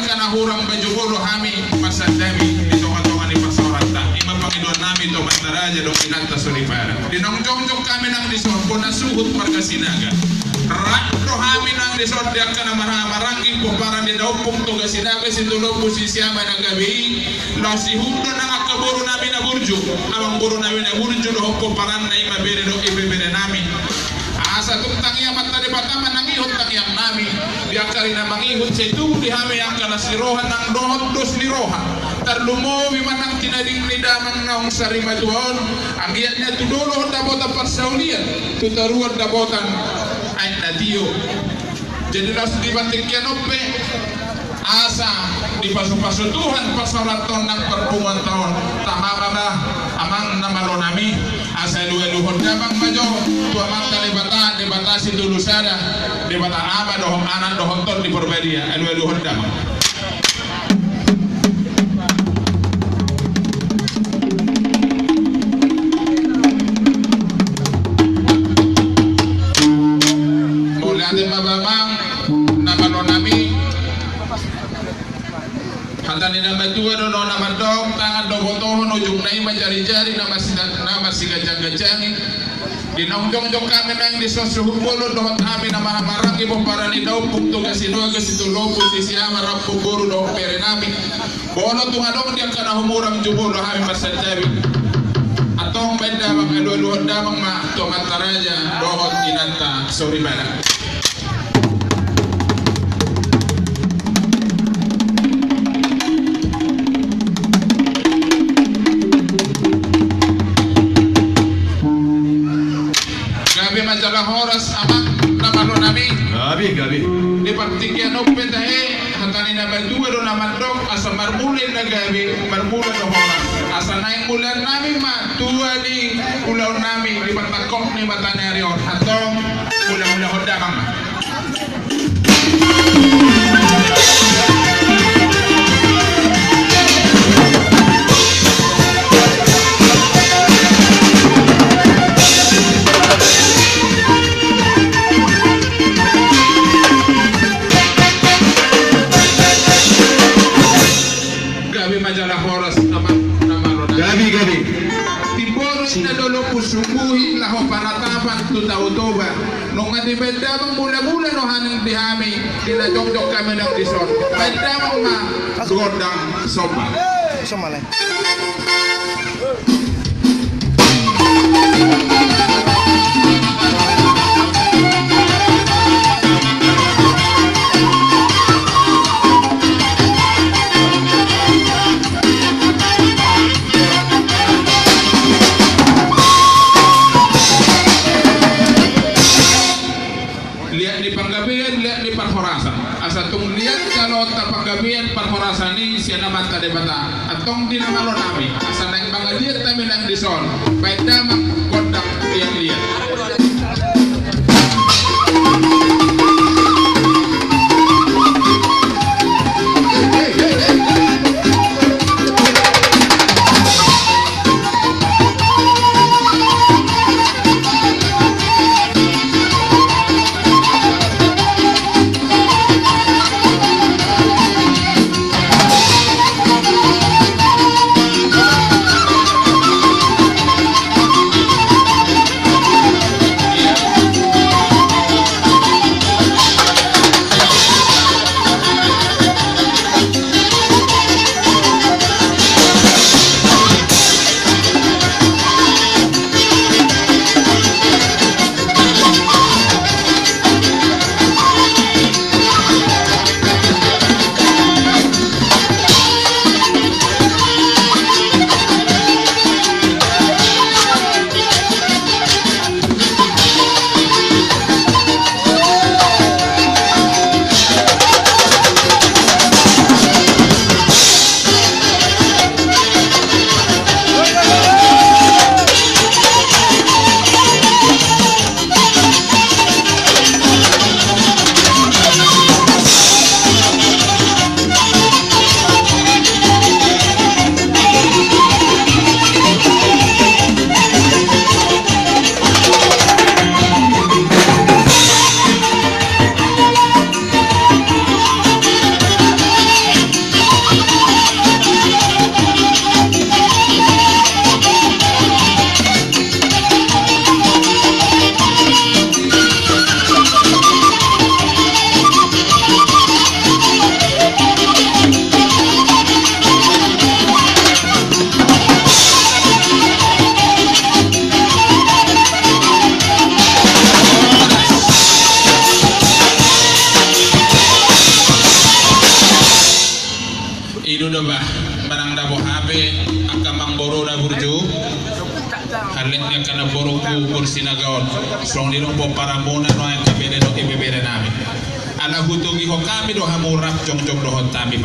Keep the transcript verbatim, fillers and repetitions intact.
Angka na hurang baju bolo hami marsantabi di tonga-tonga ni parsaoranta. I ma pangidoan nami tu amanta raja dohot inanta soripada. Di naung jongjong hami nang dison, bona suhut marga Sinaga. Rap do hami nang dison di angka na marhahamaranggi pomparan ni daompung Toga Sinaga Situlombu Sisiama na gabe i. Laos ihut do nang angka boru nami na burju, amang boru nami na burju dohot pomparanna, i ma bere dohot ibebere nami. Asa tung tangiang amanta Debata manang ihut tangiang nami. Di angka ari na mangihut sai tubu di hami angka las ni roha nang dohot dos ni roha. Tarlumobi ma nang tinading ni damang naung sarimatua on, anggiat nian tu dolok dapotan parsaulian, tu toruan dapotan aek na tio. Jadi laos di partingkian on pe, asa dipasupasu Tuhan parsaoranta on nang parpunguanta on. Tama ma ba amang na malo nami. Asa alualuhon damang ma jo tu amanta Debata, Debata Situlu Sada, Debata Ama dohot Anak dohot Tondi Porbadia. Alualuhon damang. Mauliate ma ba amang na malo nami. Hata ni na matua do na mandok, tangan do botohon, ujungna i ma jarijari, na marsi-, na marsiganjangganjangi. Di naung jongjong hami nang dison suhut bolon dohot hami na marhahamaranggi pomparan ni daompung Toga Sinaga Situlombu Sisiama rap boru dohot bere nami. Boru tung adong di angka na humurang jumolo hami marsantabi. Antong baen damang, alualuhon damang ma tu amanta raja dohot inanta soripada. Gabe ma jala horas amang na malo nami. Gabe, gabe. Di partingkian on pe tahe, hata ni na matua do na mandok, asa marmula na gabe, marmula do horas. Asa naeng mulaan nami ma tua ni ulaon nami di partangkok ni mata ni ari on. Antong mula-mulahon damang ma. Gabe ma jala horas amang na malo nami. Gabe, gabe. Timbo do inna dolok, pusuk buhi laho panatapan tu Tao Toba. Nunga dibaen damang mula-mula roha ni di hami di na jongjong hami nang dison. Baen damang ma gondang somba. Somba lai. Liat ni panggabean, liat ni parhorasan. Asa tung liat jaloonta panggabean parhorasan i sian Amanta Debata. Antong di na malo nami, asa naeng mangaliat hami nang dison, baen damang gondang liat-liat. Coba, manang dabo hape angka amangboru na burju, hallet ni angka namboru burju Sinaga on. Songon i do pomparanmuna nuaeng, angka bere dohot ibebere nami. Ala hutogihon hami do hamu rap jongjong dohot hami.